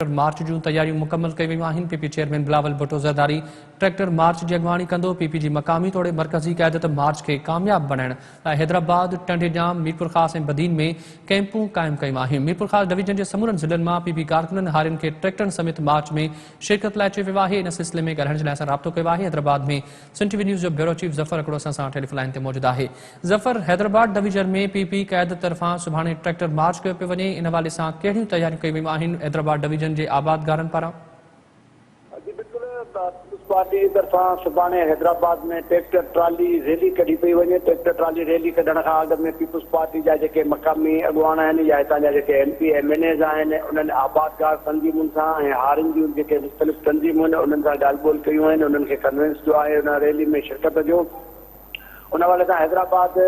Tractor march جون تياريون مڪمل ڪيون ويون آهن، P P chairman Bilawal Bhutto Zardari tractor march جي اڳواڻي ڪندو، پي پي جي مقامي توڙي مرڪزي قيادت مارچ کي ڪامياب بڻائڻ لاء حيدرآباد، ٽنڊي ڄام، ميرپورخاص ۽ بدين ۾ ڪئمپون قائم ڪيون آهن، ميرپورخاص ڊويزن جي سمورن ضلعن مان پي پي ڪارڪنن هارين کي ٽريڪٽرن سميت مارچ ۾ شرڪت لاء چيو ويو آهي، ان سلسلي ۾ ڳالهائڻ جي لاء اسان رابطو ڪيو آهي حيدرآباد ۾ سنڌ ٽي وي نيوز جو بيورو چيف ظفر هڪڙو اسان سان ٽيليفون لائين تي موجود آهي. Zafar, Hyderabad division ۾ P P قيادت طرفان سڀاڻي ٽريڪٽر مارچ ڪيو پيو وڃي، ان حوالي سان ڪهڙيون تياريون ڪيون ويون آهن حيدرآباد ڊويزن جي آبادگارن پاران؟ جي بلڪل، پيپلز پارٽي جي طرفان سڀاڻي حيدرآباد ۾ ٽريڪٽر ٽرالي ريلي ڪڍي پئي وڃي، ٽريڪٽر ٽرالي ريلي ڪڍڻ کان اڳ ۾ پيپلز پارٽي جا جيڪي مقامي اڳواڻ آهن يا هتان جا جيڪي M P M N As آهن انهن آبادگار تنظيمن سان ۽ هارين جون جيڪي مختلف تنظيمون آهن انهن سان ڳالهه ٻولهه ڪيون آهن انهن کي ڪنوينس ڪيو آهي ان ريلي ۾ شرڪت جو ان حوالي سان حيدرآباد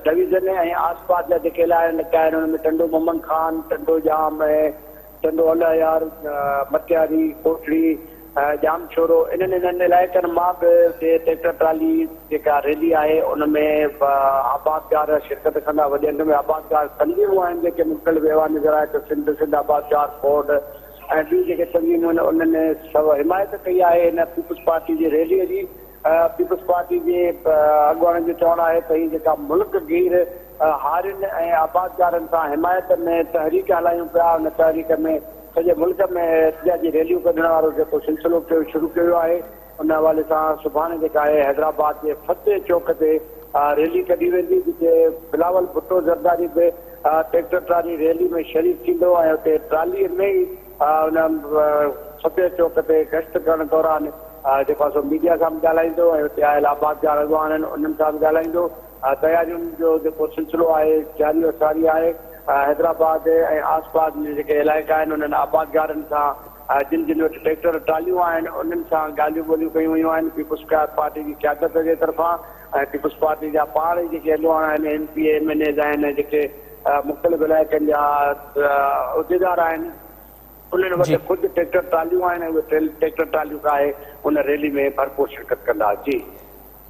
ڊويزن ۽ آس پاس جا جيڪي علائقا آهن انهن ۾ ٽنڊو محمد خان، ٽنڊو ڄام ۽ ٽنڊو الهيار، مٽياري، ڪوٽڙي، ڄامشورو انهن انهن علائقن مان به ٽريڪٽر ٽرالي جيڪا ريلي آهي ان ۾ آبادگار شرڪت ڪندا وڏي انگ ۾ آبادگار تنظيمون آهن جيڪي مختلف ايوان زراعت سنڌ، سنڌ آبادگار بورڊ ۽ ٻيون جيڪي تنظيمون آهن انهن سو حمايت ڪئي آهي هن پيپلز پارٽي جي ريلي جي. پيپلز پارٽي جي اڳواڻن جو چوڻ آهي ته هي جيڪا ملڪ گير هارين ۽ آبادگارن سان حمايت ۾ تحريڪ هلايون پيا ان تحريڪ ۾ سڄي ملڪ ۾ احتجاجي ريليون ڪڍڻ وارو جيڪو سلسلو ڪيو شروع ڪيو ويو آهي ان حوالي سان سڀاڻي جيڪا آهي حيدرآباد جي فتح چوڪ تي ريلي ڪڍي ويندي جتي بلاول ڀٽو زرداري به ٽريڪٽر ٽرالي ريلي ۾ شريڪ ٿيندو ۽ اتي ٽرالي ۾ ئي ان فتح چوڪ تي گشت ڪرڻ دوران جيڪو آهي سو ميڊيا سان به ڳالهائيندو ۽ اتي آيل آبادگار اڳواڻ آهن انهن سان به ڳالهائيندو. تيارين جو جيڪو سلسلو آهي جاري و ساري آهي. حيدرآباد ۽ آس پاس ۾ جيڪي علائقا آهن انهن آبادگارن سان جن جن وٽ ٽريڪٽر ٽراليون آهن انهن سان ڳالهيون ٻولهيون ڪيون ويون آهن پيپلز پارٽي جي قيادت جي طرفان ۽ پيپلز پارٽي جا پاڻ ئي جيڪي اڳواڻ آهن M P A M N As آهن ۽ جيڪي مختلف علائقن جا عهديدار آهن انهن وٽ خود ٽريڪٽر ٽراليون آهن ۽ اهي ٽريڪٽر ٽراليون ڪاهي ان ريلي ۾ ڀرپور شرڪت ڪندا جي.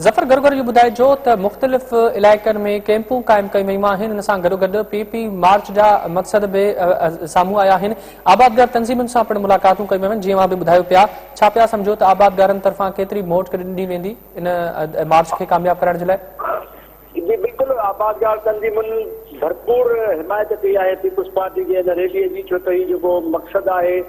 ظفر گرگر اهو ٻڌائجو ته مختلف علائقن ۾ ڪئمپون قائم ڪيون ويون آهن ان سان گڏوگڏ پي پي مارچ جا مقصد به سامهون آيا آهن آبادگار تنظيمن سان پڻ ملاقاتون ڪيون ويون آهن جيئن اوهان به ٻڌايو پيا ڇا پيا سمجهو ته آبادگارن طرفان ڪيتري موٽ ڏني ويندي؟ ان مارچ کي ڪامياب ڪرائڻ جي لاء؟ جي بلڪل آبادگار تنظيمن ڀرپور حمايت ڪئي آهي پيپلز پارٽي جي ان ريلي جي ڇو ته هي جيڪو مقصد آهي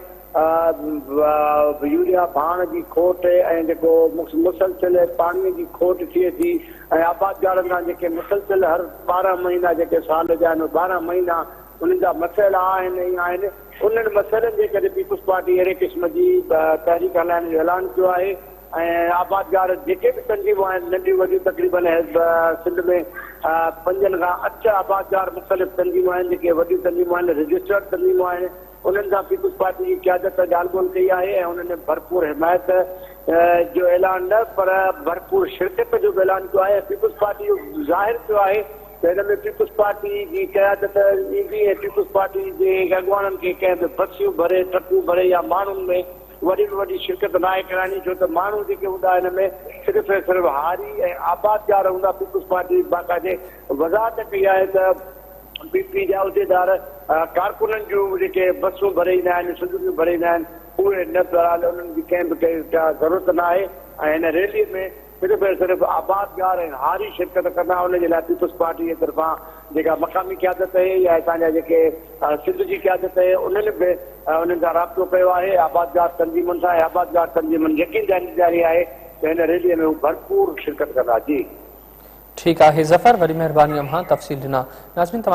يوريا ڀاڻ جي کوٽ ۽ جيڪو مسلسل پاڻي جي کوٽ ٿئي ٿي ۽ آبادگارن سان جيڪي مسلسل هر 12 مهينا جيڪي سال جا آهن 12 مهينا انهن جا مسئلا آهن ئي آهن انهن مسئلن جي ڪري پيپلز پارٽي اهڙي قسم جي تحريڪ هلائڻ جو اعلان ڪيو آهي. ۽ آبادگار جيڪي به تنظيمون آهن ننڍيون وڏيون تقريبن سنڌ ۾ پنجن کان اٺ آبادگار مختلف تنظيمون آهن جيڪي وڏيون تنظيمون آهن رجسٽرڊ تنظيمون آهن انهن سان پيپلز پارٽي جي قيادت ڳالهه ٻولهه ڪئي آهي ۽ انهن ڀرپور حمايت جو اعلان نه پر ڀرپور شرڪت جو به اعلان ڪيو آهي ۽ پيپلز پارٽي اهو ظاهر ڪيو آهي ته هن ۾ پيپلز پارٽي جي قيادت ايندي ۽ پيپلز پارٽي جي اڳواڻن کي ڪنهن به بسيون ڀري ٽرڪون ڀري يا ماڻهن ۾ وڏي ۾ وڏي شرڪت ناهي ڪرائڻي ڇو ته ماڻهو جيڪي هوندا ان ۾ صرف ۽ صرف هاري ۽ آبادگار هوندا پيپلز پارٽي باقاعدي وضاحت ڪئي آهي ته پي پي جا عهديدار ڪارڪنن جون جيڪي بسون ڀري ايندا آهن سندريون ڀري ايندا آهن اهي نه بهرحال انهن جي ڪنهن به ڪا ضرورت ناهي ۽ هن ريلي ۾ صرف ۽ صرف آبادگار ۽ هاري شرڪت ڪندا ان جي لاء پيپلز پارٽي جي طرفان جيڪا مقامي قيادت اهي يا هتان جا جيڪي سنڌ جي قيادت اهي انهن به انهن سان رابطو ڪيو آهي آبادگار تنظيمن سان ۽ آبادگار تنظيمن يقين دهاني ڏياري آهي ته هن ريلي ۾ هو ڀرپور شرڪت ڪندا جي. ٺيڪ آهي ظفر وڏي مهرباني اوهان تفصيل ڏنا ناظرين توهان.